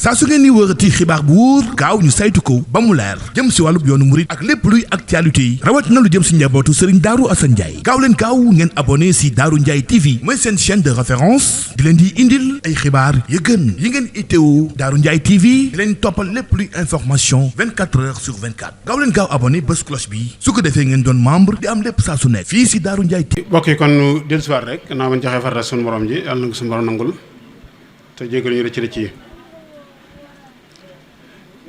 saa su ngeen di wërati xibaar bu wóor gaaw ñu saytu ko ba mu leer jëm si wàllub yoonu murit ak lépp luy actualité yi rawat na lu jëm si njabootu Serigne Darou Assane Ndiaye gaaw leen gaaw ngeen abonné si Darou Ndiaye TV mooy seen chaîne de référence di leen di indil ay xibaar yu gën yi ngeen itteewu Darou Ndiaye TV di leen toppal lépp luy information 24 heures sur 24 gaaw leen gaaw abonné bés cloche bi su ko defee ngeen doon membre di am lépp saa su nekk fii si Darou Ndiaye TV. mbokk yi kon nu dellusiwaat rek naa ma joxe farata suñu borom ji yàlla na ko suñu borom nangul te jégal ñu rëcc yi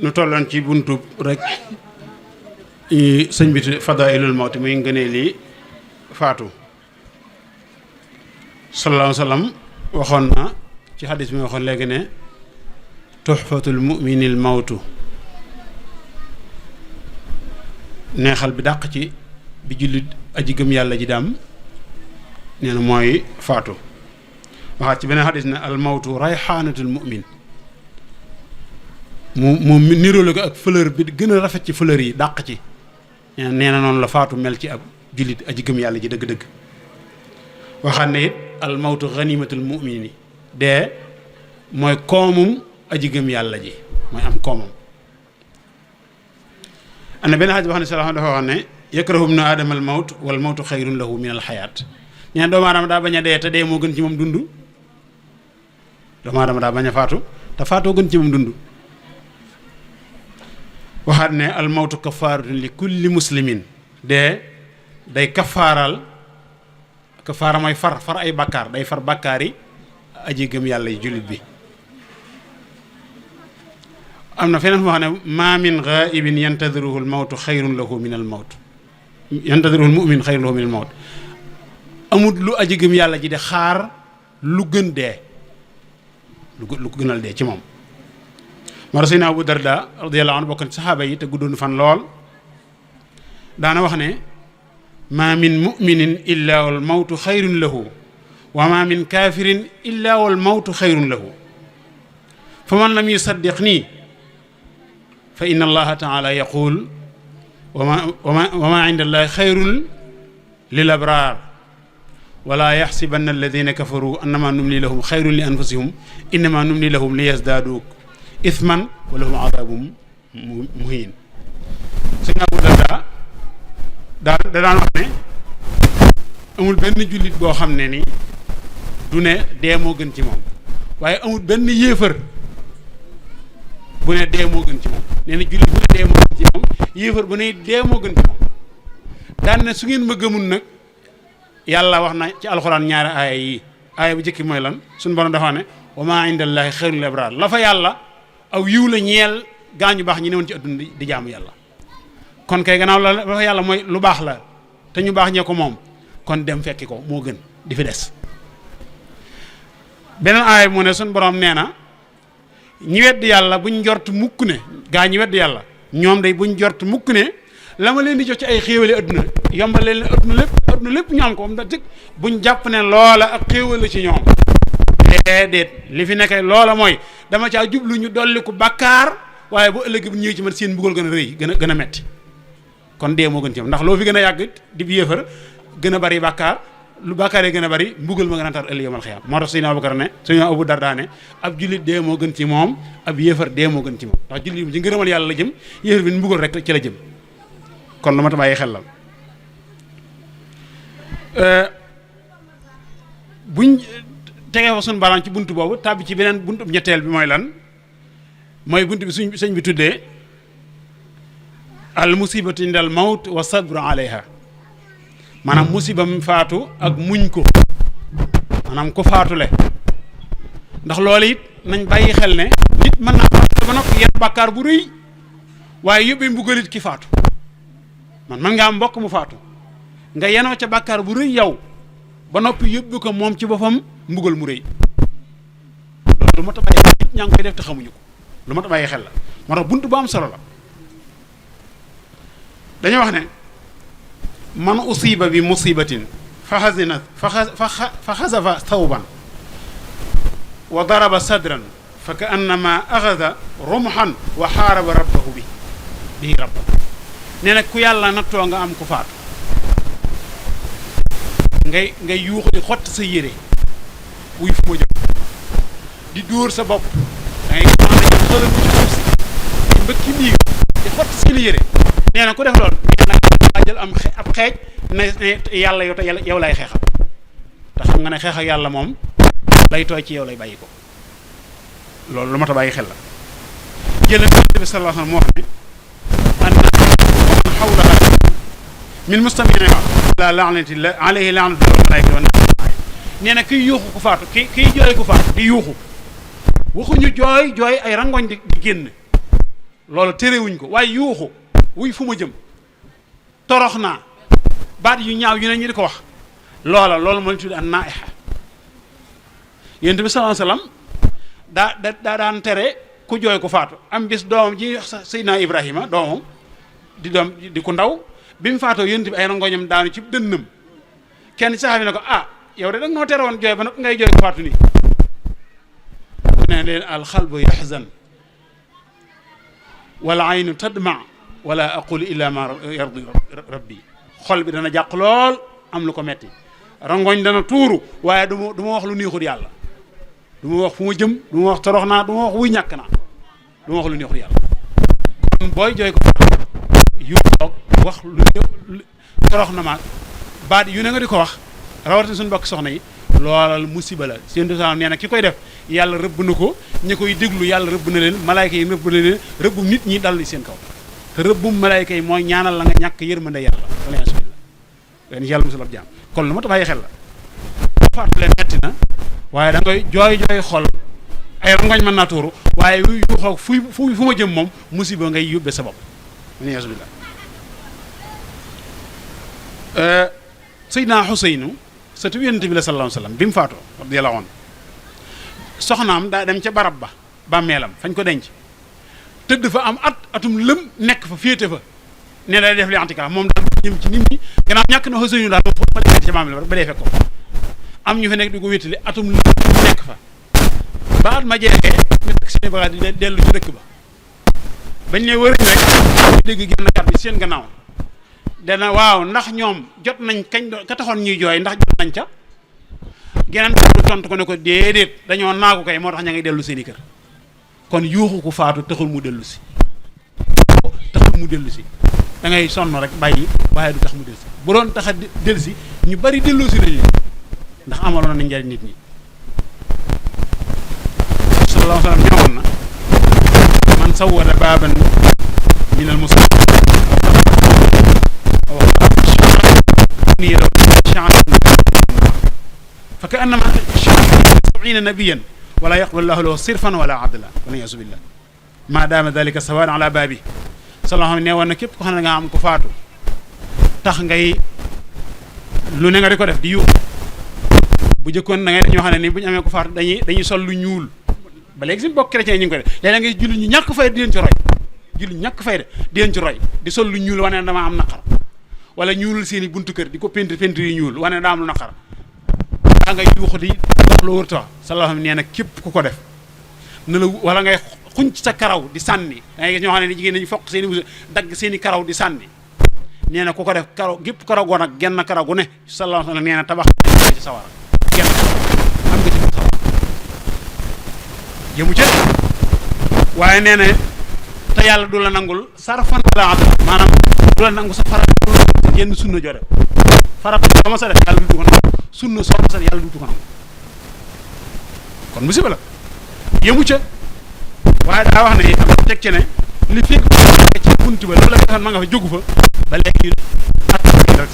nu tolloon ci buntu rek sëñ bi fadailul mawti muy ngënee lii faatu sallallahu alayhi wa sallam waxoon na ci xadis bi waxoon léegi ne tuhfatul mu'minil mawtu neexal bi dàq ci bi jullit aji gëm yàlla ji daam nee na mooy faatu waxaat ci beneen xadis ne al mawtu rayxaanatul mu'min mu niroole ko ak fleur bi gën a rafet ci fleur yi dàq ci nee na noonu la faatu mel ci ab jullit aji gëm yàlla ji dëgg-dëgg waxaat ne it al mawtu ganimatul mu'mini dee mooy koomum aji gëm yàlla ji mooy am koomam am na benn xaaj boo xam ne salaam dafa wax ne yakrahu ibnu aadama al mawt wal mawtu xayrun lahu min al xayaat ñeen doomu aadama daa bañ a dee te dee moo gën ci moom dund doomu aadama daa bañ a faatu te faatoo gën ci moom dund waxaat ne al mawtu kafaaratun li kulli muslimin dee day kafaara mooy far ay bakkaar day far bakkaar yi aji gëm yàlla yi jullit bi am na feneen fu wax ne maa min ghaibin yantadiruhu al mawtu xayrun lahu min al mawt yantadiruhu al mu'min xayrun lahu min al mawt amut lu aji gëm yàlla ji de xaar lu gën dee lu ko gënal dee ci moom moo tax Seydina Abu Darda radiyallahu anhu bokk ci saxaaba yi te guddoon fan lool daana wax ne maa min muminin illa wal mawtu xayrun lahu wa maa min kaafirin illa wal mawtu xayrun lahu fa man lam yusaddiq nii fa inna allaha taala yaqul wa ma inda allahi xayrun lil abraar wala yaxsibanna alladina kafaru annama numli lahum xayrun li anfusihim innama numli lahum li yazdaadu isman wa lahum adabum muhin sëñ Abu Darda da daan wax ne amul benn jullit boo xam ne ni du ne dee moo gën ci moom waaye amul benn yéefar bu ne dee moo gën ci moom nee na jullit bu ne dee moo gën ci moom yéefar bu ne dee moo gën ci moom daan ne su ngeen ma gëmul nag yàlla wax na ci alxuraan ñaari aaya yi aaya bu jëkki mooy lan suñu borom dafa ne wa maa indallahi xayrul lil abraar la fa yàlla aw yiw la ñeel gaañu baax ñi newoon ci adduna di jaamu yàlla kon kay gannaaw la fa yàlla mooy lu baax la te ñu baax ñee ko moom kon dem fekki ko moo gën di fi des beneen aaya mu ne suñu borom nee na ñi wedd yàlla buñ njort mukk ne gaa ñi wedd yàlla ñoom day buñ njort mukk ne la ma leen di jox ci ay xéewale adduna yombal leen adduna lépp ñu am ko am da tëg buñ jàpp ne loola ak xéewale ci ñoom déedéet li fi nekkee loola mooy dama caa jublu ñu dolli ko bàkkaar waaye bu ëllëg bu ñëwee ci man seen mbugal gën a rëy gën a metti kon dee moo gën ci ndax loo fi gën a yàgg di yéefar gën a bari bàkkaar lu bàkkaar yi gën a bari mbugal ma gën a tar ëllëg yawmal xiyaam moo tax Seydina Abubakar ne Seydina Abu Darda ne ab jullit dee moo gën ci moom ab yéefar dee moo gën ci moom ndax jullit bi ci ngërëmal yàlla la jëm yéefar bi mbugal rek ci la jëm kon lu ma ta bàyyi xel la buñ tegee fa suñu balaan ci buntu boobu tàbbi ci beneen buntu ñetteel bi mooy lan mooy buntu bi sëñ bi tuddee al musibatu indal mawt wa sabru alayha maanaam musiba mu faatu ak muñ ko maanaam ko faatule ndax loolu it nañ bàyyi xel ne nit mën naa faatu ba noppi yenn bàkkaar bu rëy waaye yóbbee mbugalit ki faatu man nga am mbokk mu faatu nga yenoo ca bàkkaar bu rëy yow ba noppi yóbbu ko moom ci boppam mbugal mu rëy loolu lu ma ta bàyyi nit ñaa ngi koy def te xamuñu ko lu ma ta bàyyi xel la moo tax buntu bu am solo la dañoo wax ne man usiba bi musibatin fa xasafa thawban wa daraba sadran fa ka annama axada rumhan wa xaaraba rabbahu bihi rabbahu nee na ku yàlla nattoo nga am ku faatu ngay yuuxu di xott sa yére wuy fu ma jëm di dóor sa bopp da ngay tëxala mu ci suuf si di mbëkki miig di fott seeni yére nee na ku def loolu nee na waa jël ab xeej ne yàlla yow lay xeexal te xam nga ne xeex ak yàlla moom lay tooy ci yow lay bàyyi ko loolu lu ma ta bàyyi xel la jël Yonent bi sallallahu alayhi wa sallam moo wax ne an man hawlaha min mustami'iha la la'nati alayhi la'natu wal malaa'ikati wan naas nee na kiy yuuxu ku faatu kiy jooy ku faatu di yuuxu waxuñu jooy ay rangoñ di génn loolu terewuñ ko waaye yuuxu wuy fu ma jëm torox naa baat yu ñaaw yu ne ñu di ko wax loolu moo ñu tudd an naiha Yonent bi sallallahu alayhi wasallam daa daan tere ku jooy ku faatu am bis doomam ji Seydina Ibrahima doomam di ku ndaw bi mu faatoo Yonent bi ay rangoñam daanu ci dënnam kenn ci saxaabi ne ko yow de danga noo tere woon jooy ba nag ngay jooy ku faatu nii ne leen alxalbu yaxzan wal aynu tadma wala aqulu illa ma yardi rabbi xol bi dana jàq lool am lu ko metti rangoñ dana tuuru waaye du ma wax lu neexul yàlla du ma wax fu ma jëm du ma wax torox naa du ma wax wuy ñàkk naa du ma wax lu neexul yàlla kon booy jooy ko yu toog wax lu torox na maag baat yu ne nga di ko wax rawatina suñu bokk soxna yi loolal musiba la seen dosa nee na ki koy def yàlla rëbb na ko ñi koy déglu yàlla rëbb na leen malaayka yi rëbb na leen rëbbum nit ñi dal seen kaw te rëbbum malaayka yi mooy ñaanal la nga ñàkk yërmande yàlla wala yasubillah leen yàlla musul ab jaam kon lu ma ta bàyyi xel la faatu leen metti na waaye da ngay jooy xol ay rangoñ mën naa tuuru waaye yu xoog fu ma jëm moom musiba ngay yóbbe sa bopp wala yasubillah Seydina Xuseynu sëtu Yonent bi la sallallahu alayhi wasallam bi mu faatoo radiyallahu anhu soxnaam daa dem ca barab ba bàmmeelam fañ ko denc tëdd fa am atum lëm nekk fa féete fa ne day def li antikaaf moom daal jëm ci nit ñi gannaaw ñàkk na Xuseynu daal moom foofu ma leen ca bàmmeel ba dee fekk ko am ñu fa nekk di ko wéttali atum lëm nekk fa ba at ma jeexee ñu takk seen bagage di dellu ci dëkk ba bañ ne wëriñ rek ñu dégg génn kat bi seen gannaaw dana waaw ndax ñoom jot nañ ka taxoon ñuy jooy ndax jot nañ ca geneen kàddu tontu ko ne ko déedéet dañoo naagu kay moo tax ña ngi dellu seeni kër kon yuuxu ku faatu taxul mu dellu si da ngay sonn rek bàyyi waaye du tax mu dellu si bu doon tax a dellu si ñu bari dellu si nañu ndax amaloon nañ njariñ nit ñi sallallahu alayhi wa sallam ñëwoon na man sawwada baaban min al muslimin فكأنما شرع 70 نبيا ولا يقبل الله له صرفا ولا عدلا والعياذ بالله ما دام ذلك سواء على بابي صلى الله عليه وسلم képp ko xam ne nga am ko faatu tax ngay lu ne nga di ko def di yu bu jëkkoon da ngay ñoo xam ne ni bu ñu amee ko faatu dañuy sol lu ñuul ba léegi suñu bokk chrétien ñu ngi koy def léeg-léeg ngay julli ñu ñàkk fay di leen ci roy julli ñàkk fay di leen ci roy di sol lu ñuul wane ne dama am naqar wala ñuulul seeni buntu kër di ko peinture yu ñuul wane ne daa am lu naqar daa ngay yuuxu di wax lu wër tax sallallahu nee na képp ku ko def na la wala ngay xuñ sa karaw di sànni da ngay gis ñoo xam ne ni jigéen dañu fokk seeni wus dagg seeni karaw di sànni nee na ku ko def karaw gépp karaw goo nag genn karaw gu ne sallallahu alayhi nee na tabax ci sawara genn am nga ci sawara jëmu ca waaye nee na te yàlla du la nangul sarfan wala adla maanaam du la nangu sa farata yenn sunna joo def farata ba ma sa def yàlla du ko nangu sunna soo ma sa def yàlla du ko nangu kon musiba la yëmu ca waaye daa wax ne am teg ci ne li fekk ci buntu ba la nga ma nga fa jógu fa ba léegi at rek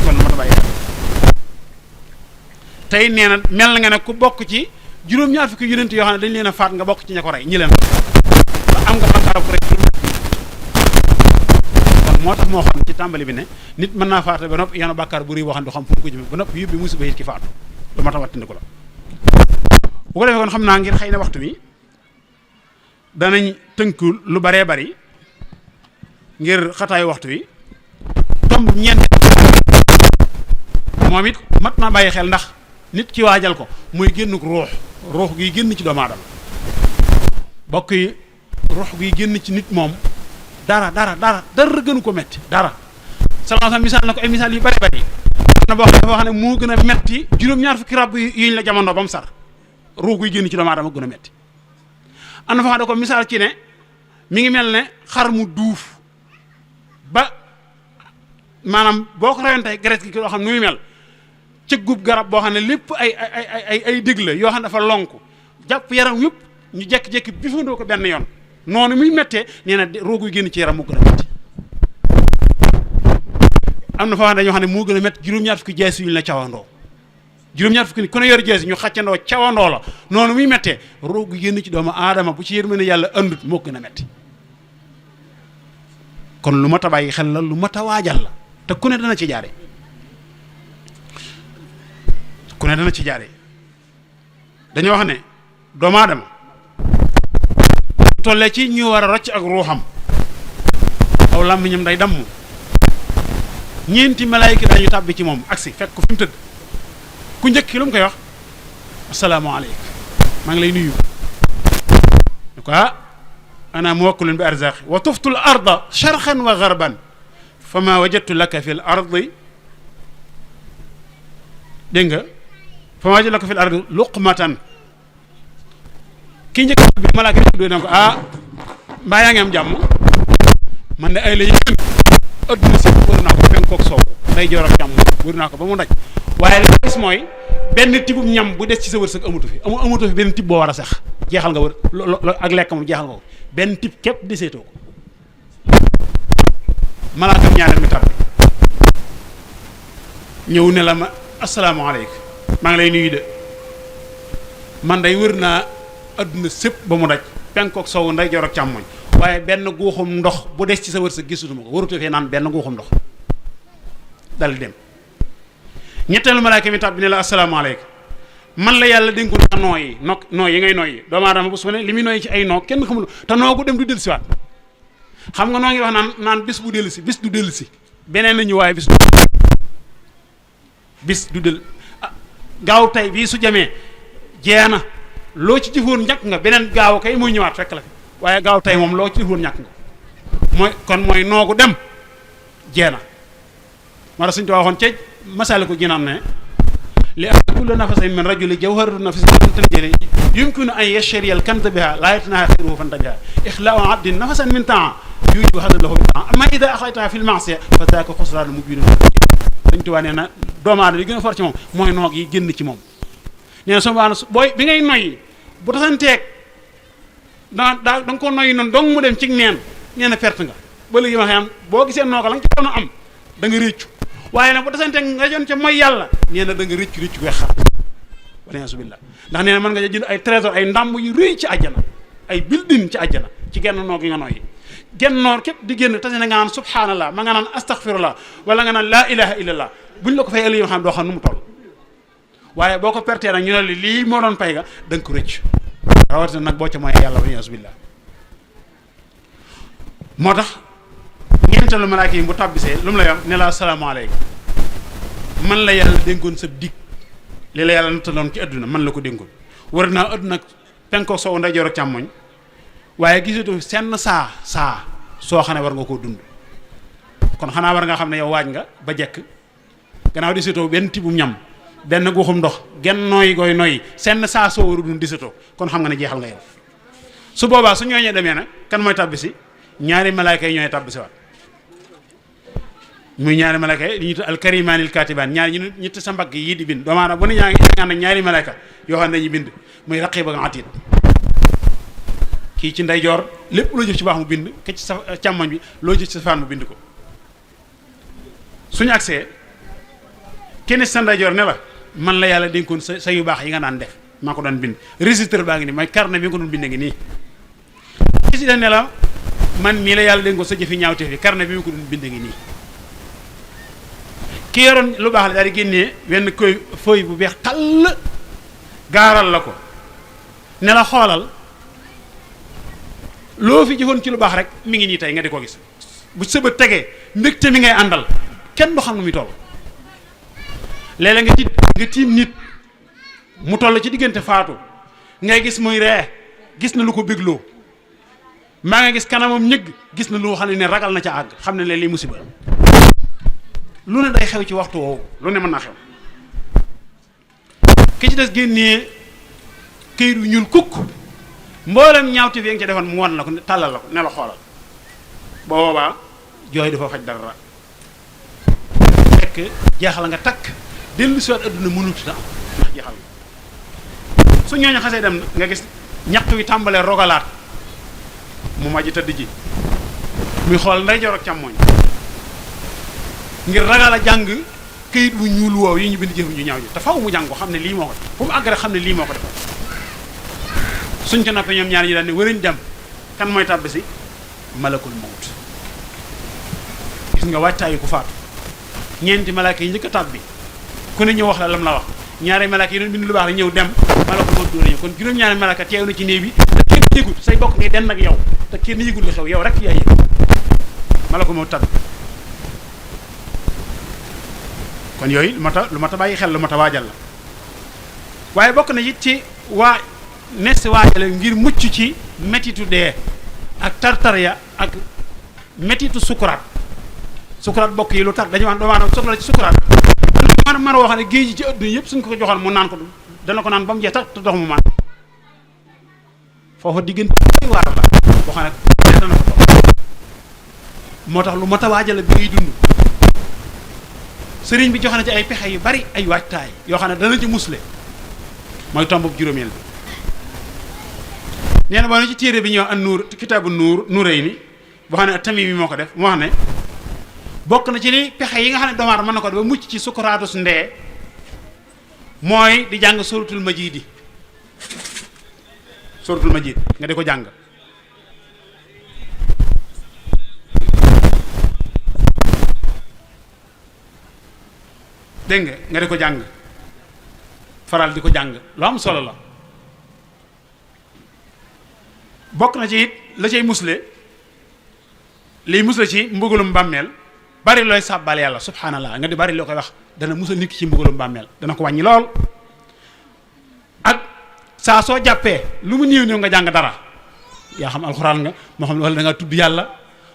kon ma ta bàyyi tey nee na mel na nga ne ku bokk ci juróom-ñaar fukki yonent yoo xam ne dañ leen a faat nga bokk ci ña ko rey ñi leen ba am nga bàkkaar ko rek kon moo tax moo xam ci tàmbali bi ne nit mën naa faate ba noppi yanu bàkkaar bu rëy boo xam ne du xam fu mu ko jëme ba noppi yóbbi musiba it ki faatu lu ma tax wattandi ko la bu ko defee kon xam naa ngir xëy na waxtu bi danañ tënk lu baree bari ngir xataayu waxtu wi tomb ñeent moom it mat naa bàyyi xel ndax nit ki waajal ko muy génnuk ruux gi génn ci doomu aadama bokk yi ruux gi génn ci nit moom dara gënu ko metti dara sallallahu misaal na ko ay misaal yu bari bari na boo xam ne moo gën a metti juróom-ñaar fukki rab yuñ la jamono ba mu sar ruux guy génn ci doomu aadama gën a metti am na fa da ko misaal ci ne mi ngi mel ne xar mu duuf ba maanaam boo ko rayoon tey graisse gi loo xam nu muy mel ci gub garab boo xam ne lépp ay dégg la yoo xam ne dafa lonku jàpp yaram yëpp ñu jekki-jekki bifandoo ko benn yoon noonu muy méttee nee na roogu génn ci yaram mu gën a métti am na foo xam ne dañoo xam ne moo gën a métti juróom-ñaar fukki jaasi yu ñu la cawandoo juróom-ñaar fukki ni ku ne yor jaasi ñu xàccandoo cawandoo la noonu muy méttee roogu génn ci doomu aadama bu ci yërmande yàlla andut moo gën a métti kon lu mat a bàyyi xel la lu mat a waajal la te ku ne dana ci jaare ku ne dana ci jaare dañoo wax ne doomu aadama tollee ci ñu war a rocc ak ruuxam aw làmmiñam day damm ñeenti malaayika dañu tàbbi ci moom agsi fekk ko fi mu tëdd ku njëkk ki lu mu koy wax asalaamaaleykum maa ngi lay nuyu ne ko ana muwakkalun bi arzaqi wa tuftu l arda sharqan wa garban fa ma wajadtu laka fi l ardi dégg nga fa ma wajadtu laka fi l ardi luqmatan ki njëkk bi malaaka bi tuddee na ko mbaa yaa ngi am jàmm man de ay la yëg adduna si wër naa ko penkook soow nday joor ak jàmm wër naa ko ba mu daj waaye li gis mooy benn tibub ñam bu des ci sa wërsëg amatu fi benn tib boo war a sax jeexal nga wër ak lekk moom jeexal nga ko benn tib képp deseetoo ko malaakam ñaareel mi tàbbi ñëw ne la ma asalaamaaleykum maa ngi lay nuyu de man day wër naa adduna sépp ba mu daj penkook soow nday joor ak càmmoñ waaye benn guuxum ndox bu des ci sa wërsëg gisutuma ko warutoo fee naan benn guuxum ndox dal dem ñetteelu malaaka mi tàbbi ne la asalaamaaleykum man la yàlla dénkoon a nooyi nooy yi ngay nooyi doomu aadama bu su ne li muy nooyi ci ay noo kenn xamul te noo gu dem du dellu si waat xam nga noo ngi wax naan bis bu dellu si bis du dellu si beneen nañu waaye bis du dellu gaaw tey bii su jamee jeena loo ci jëfoon ñàkk nga beneen gaaw kay muy ñëwaat fekk la fi waaye gaaw tey moom loo ci jëfoon ñàkk nga mooy noogu dem jeena mara suñ to waxoon ca masali ko ginaan ne li anna kulla nafasin min rajuli jawharatu nafsin tanjali yumkinu an yashri al kanza biha la yatnaha khayruhu fantabiha ikhla'u abdin nafasan min ta'a yujibu hadha lahu min ta'a amma idha akhaytaha fil ma'siyah fa dhaka khusran mubin dañ tuwaa nee na doomu aadama li gën a for ci moom mooy noog yi génn ci moom nee na soo booy bi ngay noyyi bu tasanteeg da nga ko noyyi noonu dong mu dem ci neen nee na perte nga ba léegi ma xam boo gisee nooga la nga ci doon am da nga réccu waaye nag bu tasanteeg nga joon ca mooy yàlla nee na da nga réccu koy xar wala subillah ndax nee na mën nga jënd ay trésor ay ndàmb yu rëy ci àjjana ay building ci àjjana ci genn noog yi nga noyyi genn noor képp di génn tase na nga naan subhanallah ma nga naan astaghfirullah wala nga naan laa ilaha illallah buñ la ko fay ëllëg yoo xam doo xam nu mu toll waaye boo ko pertee nag ñu ne lii moo doon pay ga da nga ko rëcc rawatina nag boo ca mooy yàlla wala subillah moo tax ñeenteelu malaaka yi bu tabbisee lu mu lay wax ne la asalaamaaleykum man la yàlla dénkoon sa dig li la yàlla nattaloon ci adduna man la ko dénkoon war naa adduna penko soow ndeyjoor ak càmmoñ waaye gisatu senn saa soo xam ne war nga koo dund kon xanaa war nga xam ne yow waaj nga ba jekk gannaaw di sitoo benn tibu ñam benn guuxum ndox genn nooyi gooy nooyi senn saa soo waru dund di sitoo kon xam nga ne jeexal nga yow su boobaa su ñooñee demee nag kan mooy tabbisi ñaari malaaka yi ñooy tabbisi waat muy ñaari malaaka yi ñu tudd alkarimaanil katibaan ñaari ñu ñetti sa mbagg yii di bind doomu aadama bu ne ñaa ngi ànd ak ñaari malaaka yoo xam ne dañuy bind muy raqiib ak atiid kii ci ndeyjoor lépp loo jëf ci baax mu bind ke ci sa càmmoñ bi loo jëf ci sa faan mu bind ko suñu agsee kenn sa ndeyjoor ne la man la yàlla dénkoon sa yu baax yi nga daan def maa ko doon bind registre baa ngi nii mooy carnet bi nga ko doon binde ngi nii ki si def ne la man mii la yàlla dénkoon sa jëfi ñaawteef yi carnet bi nga ko doon binde ngi nii ki yoroon lu baax la daal di génnee wenn koy feuille bu beex tàll gaaral la ko ne la xoolal loo fi jëfoon ci lu baax rek mi ngi nii tey nga di ko gis bu sëba tegee mbégte mi ngay àndal kenn du xam nu muy toll léeg-léeg nga tiim nit mu toll ci diggante faatu ngay gis muy ree gis na lu ko bégloo maa nga gis kanamam ñëgg gis na lu xam ne ragal na ca àgg xam ne leen lii musiba lu ne day xew ci waxtu woowu lu ne mën naa xew ki ci des génnee këyit wu ñuul kukk mboolem ñaawte fi nga ca defoon mu won la ko tàllal la ko ne la xoolal boobaa jooy dafa faj dara fekk jeexal nga takk dellu si waat adduna mënut a am ndax jeexal nga su ñooñu xasee dem nga gis ñaq wi tàmbalee rogalaat mu màjj tëdd ji muy xool ndeyjoor ak càmmooñ ngir ragal a jàng këyit wu ñuul woow yi ñu bind jëf ñu ñaaw ji te faw mu jàng ko xam ne lii moo ko fu mu àgg rek xam ne lii moo ko defal suñ ca noppee ñoom ñaar ñi daal ne wërañ dem kan mooy tàbbi si malakul mawt gis nga waajtaayu ku faatu ñeenti malaaka yi njëkk a tàbbi ku ne ñëw wax la lam la wax ñaari malaaka yi doon bind lu baax la ñëw dem malakul mawt dóor ñëw kon juróom-ñaari malaaka teew na ci néeg bi te kenn yëgul say bokk ngay den nag yow te kenn yëgul li xew yow rek yaay yëg malakul mawt tàbbi kon yooyu lu mat a bàyyi xel lu mat a waajal la waaye bokk na it ci waa nes waajale ngir mucc ci mettitu dee ak tartar ya ak mettitu sukuraat bokk yi lu tax dañu wax doomaanam soxla ci sukuraat man woo xam ne géej gi ci adduna yëpp suñ ko joxoon mu naan ko dana ko naan ba mu jeex te dox mu man foofa diggante waar la boo xam ne dana ko dox moo tax lu mat a waajale bi ngay dund sëriñ bi joxe na ci ay pexe yu bari ay waajtaay yoo xam ne dana ci musle mooy tomb juróomeel bi nee na boo ne ci téere bi ñuy wax an nuur kitaabu nuurayni boo xam ne Tamimi moo ko def moo xam ne bokk na ci li pexe yi nga xam ne doomu aadama mën na ko def ba mucc ci sukuraatus ndee mooy di jàng suratul majid nga di ko jàng dégg nga di ko jàng faral di ko jàng lu am solo la bokk na ci it la cay musle liy musle ci mbugalum bàmmeel bari looy sàbbal yàlla subhanallah nga di bari loo koy wax dana musal nit ki ci mbugalum bàmmeel dana ko wàññi lool ak saa soo jàppee lu mu néew néew nga jàng dara yaa xam alxuraan nga moo xam wala da ngaa tudd yàlla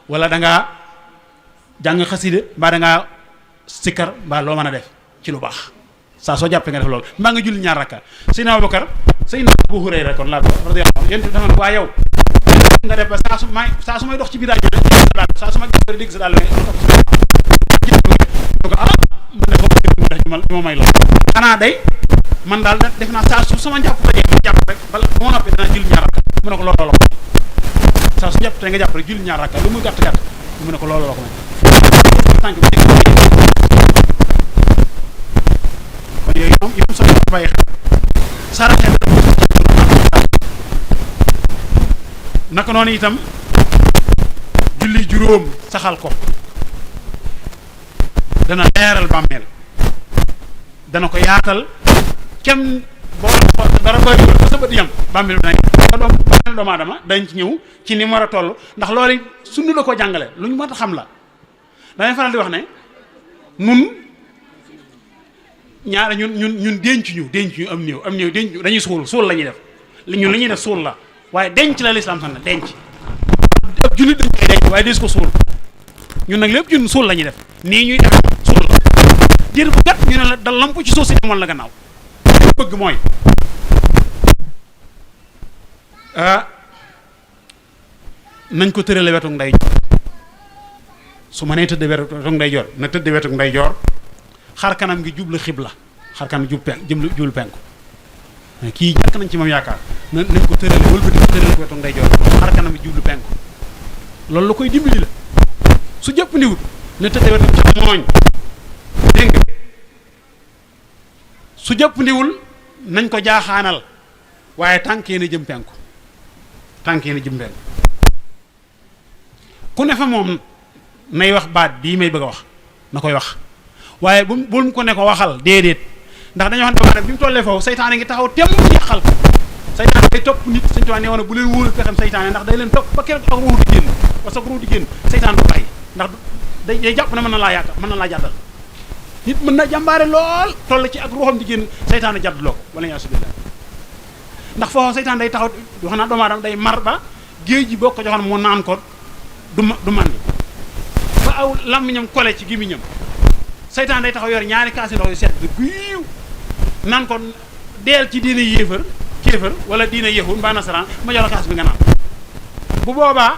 wala da ngaa jàng xasida mbaa da ngaa sikkar mbaa loo mën a def ci lu baax saa soo jàppee nga def loolu mbaa nga julli ñaar rakka Seydina Abubakar Seydina Abu Hurayra kon laa radiyallahu anhu yéen dafa ne waa yow nga def ba saa su may dox ci biir daal saa su ma gis dégg sa daal ko mu ne ko ma may loolu xanaa day man daal def naa saa su sama njàpp ba jeex ma jàpp rek bala moo noppi dana julli ñaar rakka mu ne ko loolu la ko saa su jàpp te nga jàpp rek julli ñaar rakka lu muy gàtt gàtt mu ne ko loolu la ko may tànk bi kon yooyu moom yom solo bàyyi xel saraxe naka noonu itam julli juróom saxal ko dana leeral bàmmeel dana ko yaatal kem boo xool dara bëriwul ba sa bët yam bàmmeel bi bàmmeel doomu aadama dañ ci ñëw ci ni mu war a toll ndax loolu sunu la ko jàngale lu ñu mën a xam la damay faral di wax ne nun ñaare ñun denc ñu am néew denc ñu dañuy suul la ñuy def ñun li ñuy def suul la waaye denc la lislaam sax na denc ab jullit dañ koy denc waaye des ko suul ñun nag lépp ñun suul la ñuy def nii ñuy def suul la jër bu gàtt ñu ne la da lamp ci suuf si demoon la gannaaw bëgg mooy nañ ko tërale wetu ndeyjoor su ma nee tëdd wetu ndeyjoor na tëdd wetu ndeyjoor xar kanam gi jublu xibla xar kanam jublu penku kii ñàkk nañ ci moom yaakaar nañ ko tërale wëlbati ko tërale ko wetu ndeyjoor xar kanam gi jublu penku loolu la koy dimbali la su jëpp ndiwut na tëdd wetu càmmooñ dégg nga su jëpp ndiwul nañ ko jaaxaanal waaye tànkee na jëm penku ku ne fa moom nay wax baat bii may bëgg a wax na koy wax waaye bu mu ko ne ko waxal déedéet ndax dañoo xam ne bi mu tollee foofu saytaane ngi taxaw temm yàqal ko saytaane day topp nit Sëñ Tuubaa nee woon bu leen wóolu pexem saytaane ndax day leen topp ba keroog ak ruux di génn parce que ruux di génn saytaan du bàyyi ndax day jàpp ne mën na laa yaakaar mën na laa jàddal nit mën na jàmbaare lool toll ci ak ruuxam di génn saytaane jàdduloo ko wala yaa subillah ndax foofu saytaan day taxaw wax naa doomu aadama day mar ba géej gi boo ko joxoon mu naan ko du màndi ba aw làmmiñam kole ci gémmiñam saytaan day taxaw yor ñaari kaasi ndox yu set bi guiw naan ko deel ci diine yéefar kéefër wala diine yahud mbaa nasaraan ma jox la kaas bi nga naan bu boobaa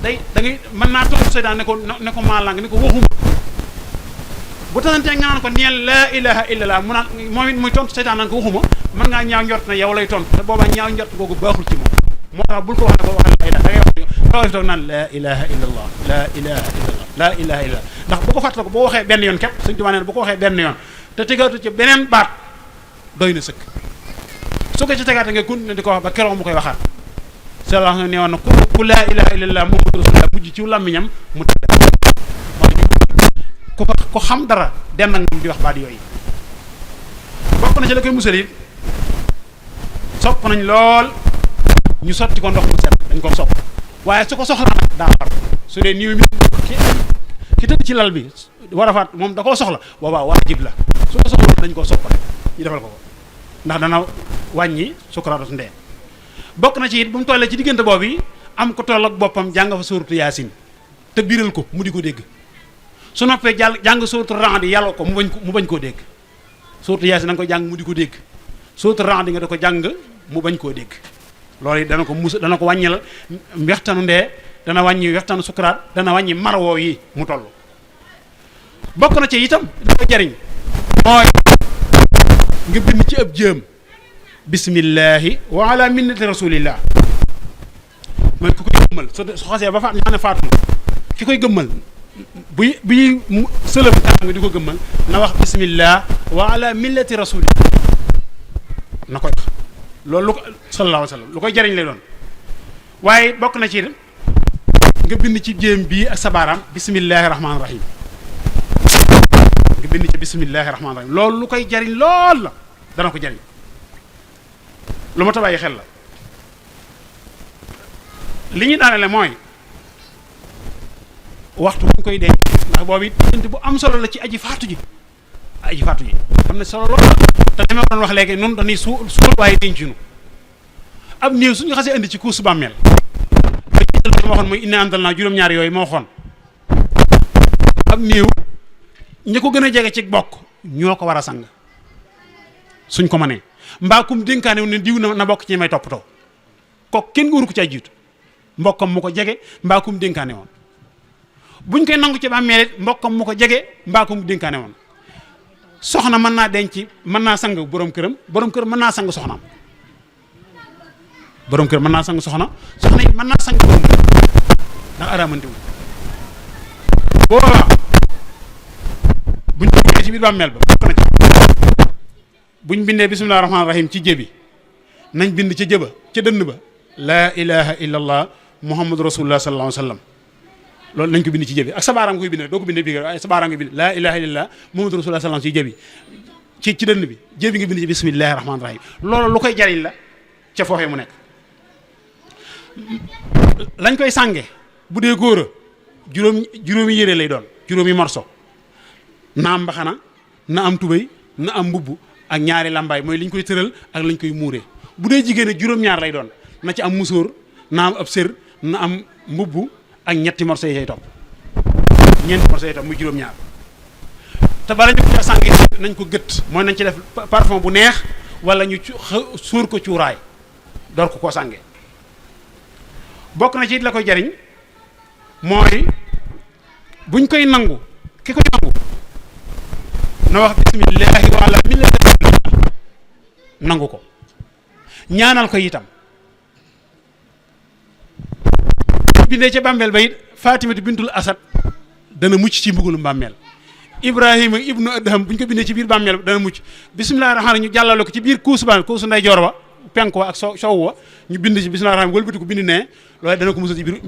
da ngay mën naa tontu seytaan ne ko maa lang ne ko waxuma bu tasantee nga naan ko neel laa ilaha illallah mu naan moom it muy tontu seytaan naan ko waxuma mën ngaa ñaaw njort ne yow lay tontu te boobaa ñaaw njort googu baaxul ci moom moo tax bul ko wax ne ko waxal da ngay wax toog naan laa ilaha illallah laa ilaha illallah laa ilaha illallah ndax bu ko fàttali ko boo waxee benn yoon képp Sëñ Tuubaa nee bu ko waxee benn yoon te tegaatu ci beneen baat doy na sëkk su ko ci tegaate nga continuer di ko wax ba keroog mu koy waxaat sallallahu alayhi wa sallam nee woon na ku laa ilaha illallah muhammadu rasulullah mujj ci làmmiñam mu tëdd ko xam dara den nag moom di wax baat yooyu bokk na ci la koy musal it sopp nañ lool ñu sotti ko ndox mu set dañ ko sopp waaye su ko soxlaa nag daa war su dee niw mi ki tëdd ci lal bi war a faat moom da koo soxla boobaa waajib la su ko soxla dañ koo sopp rek ñu defal ko ko ndax dana wàññi sukuraatu ndee bokk na ci it bu mu tollee ci diggante boobu am ko toll ak boppam jàng fa suuratu yaasin te biral ko mu di ko dégg su noppee jàng suuratu Ra'd yàlla ko mu bañ koo dégg suuratu yaasin da nga ko jàng mu di ko dégg suuratu Ra'd nga da ko jàng mu bañ koo dégg loolu it dana ko wàññil wextanu ndee dana wàññi wextanu sukuraat dana wàññi marwoo yi mu toll bokk na ci itam dafa jariñ mooy nga bind ci ab jéem bismillahi wa ala minnati rasulillah mooy ku koy gëmmal su xasee ba faat ñaa ne faatu ki koy gëmmal buy sëlëm kanam nga di ko gëmmal na wax bismillah wa ala millati rasulillah na koy wax loolu lu ko sallallahu alayhi wa sallam lu koy jariñ lay doon waaye bokk na ci nga bind ci jéem bii ak sa baaraam bismillahi rahmaani rahim nga bind ci bismillahi rahmaani rahim loolu lu koy jariñ lool la dana ko jariñ lu ma tabayi xel la li ñu daanele mooy waxtu bu ñu koy denc ndax boobu it diggante bu am solo la ci aji faatu ji am na solo lool te dama doon wax léegi noonu dañuy suul waaye dencinu ab néew suñu xasee indi ci kuusu bàmmeel ba ma waxoon mooy inna antal naa juróom-ñaar yooyu moo waxoon ab néew ñi ko gën a jege ci bokk ñoo ko war a sang suñ ko mënee mbaa kum dénkaane ne diw na bokk ci may toppatoo kooku kenn góoru ko ci ay jiitu mbokkam mu ko jege mbaa kum dénkaane woon buñ koy nangu ci bàmmeel it mbokkam mu ko jege mbaa kum dénkaane woon soxna mën naa denc mën naa sang borom kër mën naa sang soxnaam borom kër mën naa sang soxna it mën naa sang borom kër ndax araamante wu boobaa buñ ko ci biir bàmmeel ba bokk na ci buñ bindee bismillahir rahmanir rahim ci jëbi nañ bind ca jëba ca dënn ba laa ilaha illa allah muhammadu rasulullah sallallahu alayhi wa sallam loolu nañ ko bind ci jëbi ak sa baaraam nga koy bind doo ko bindee bi waaye sa baaraam nga bind laa ilaha illallah muhammadu rasulullah sallallahu ci jëbi ci dënn bi jëbi nga bind ci bismillahir rahmanir rahim loolu lu koy jariñ la ca foofee mu nekk lañ koy sànge bu dee góor a juróomi yére lay doon juróomi morso na am mbaxana na am tubéy na am mbubb ak ñaari lambaay mooy liñ koy tëral ak lañ koy muuree bu dee jigéen a juróom-ñaar lay doon na ci am musóor na am ab sër na am mbubb ak ñetti morso yi topp ñeenti morso yi topp muy juróom-ñaar te bala ñu ko ca sànge nañ ko gët mooy nañ ci def parfum bu neex wala ñu suur ko cuuraay door ko koo sànge bokk na ci it la koy jariñ mooy buñ koy nangu ki koy nangu na wax bismillahi wa ala millati rasulillah nangu ko ñaanal ko itam bindee ca bàmmeel ba it Fatimatu bintul Asad dana mucc ci mbugalum bàmmeel Ibrahima ibnu Adham bu ñu ko bindee ci biir bàmmeel ba dana mucc bismillahi rahmaani ñu jàllale ko ci biir kuusu bàmmeel kuusu nday joor wa penk wa ak sow wa ñu bind ci bismillahi rahmaani wëlbati ko bind ne loolu dana ko musal ci biir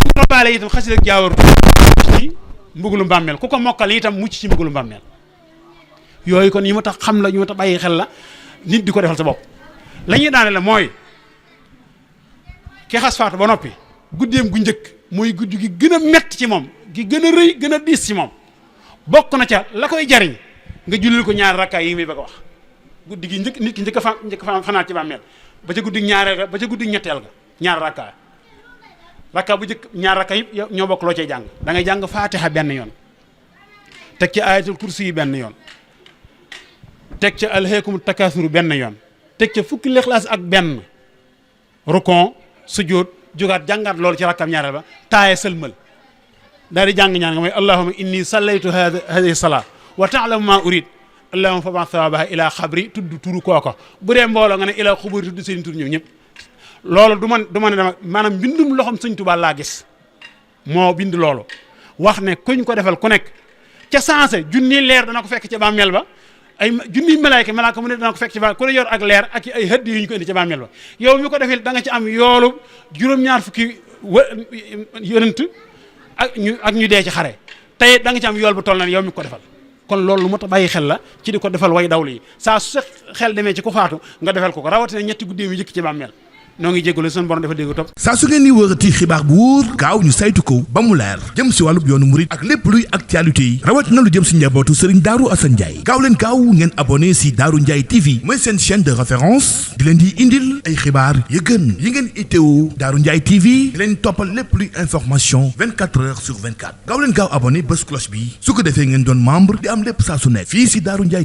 su robaale itam xasida ak jaawaru ci mbugulum bàmmeel ku ko mokkal itam mucc ci mbugulum bàmmeel yooyu kon yi ma tax xam la ñu ma tax bàyyi xel la nit di ko defal sa bopp la ñuy daane la mooy ki xas faatu ba noppi guddeem gu njëkk mooy guddi gi gën a metti ci moom gi gën a rëy gën a diis ci moom bokk na ca la koy jariñ nga jullil ko ñaari rakkaay yi muy bëgg a wax guddi gi nit ki njëkk a fanaat ci bàmmeel ba ca guddi ñaareel ba ca guddi ñetteel ga ñaar rakka bu njëkk ñaar rakka yëpp ñoo bokk loo cay jàng da ngay jàng faatiha benn yoon teg ci ayatul kursi yi benn yoon teg ca alhaakumu takaasuru benn yoon teg ca fukki lixlaas ak benn rukon sujjóot jógaat jàngaat loolu ci rakkam ñaareel ba taaye sëlmal daal di jàng ñaan nga mooy allahumma inni sallaytu hadihi salaa wa ta'lamu ma urid allahumma fab'ath thawabaha ila xabri tudd turu kooko bu dee mbooloo nga ne ila xuburi tudd seen tur ñëw ñëpp loolu du man ne dama maanaam mbindum loxom sëñ Tuubaa laa gis moo bind loolu wax ne kuñ ko defal ku nekk ca sensé junni leer dana ko fekk ca bàmmeel ba ay junni malaaka mu ne dana ko fekk ci bàmmeel ku ne yor ak leer ak ay hëdd yu ñu ko indi ca bàmmeel ba yow mi ko defil da nga ci am yoolu juróom-ñaar fukki yonent ak ñu dee ci xare tey da nga ci am yool bu toll na yow mi ko defal kon loolu lu moo tax bàyyi xel la ci di ko defal way dawlu yi saa su sa xel demee ci ku faatu nga defal ko rawatina ñetti guddi yu njëkk ci bàmmeel noo ngi jégalu seen borom dafa dégg topp saa su ngeen di wërati xibaar bu wóor gaaw ñu saytu ko ba mu leer jëm si wàllub yoonu murit ak lépp luy actualité yi rawatina lu jëm si njabootu Serigne Darou Assane Ndiaye gaaw leen gaaw ngeen abonné si Darou Ndiaye TV mooy seen chaîne de référence di leen di indil ay xibaar yu gën yi ngeen itteewu Darou Ndiaye TV di leen toppal lépp luy information 24 heures sur 24 gaaw leen gaaw abonné bés cloche bi su ko defee ngeen doon membre di am lépp saa su nekk fii si Darou Ndiaye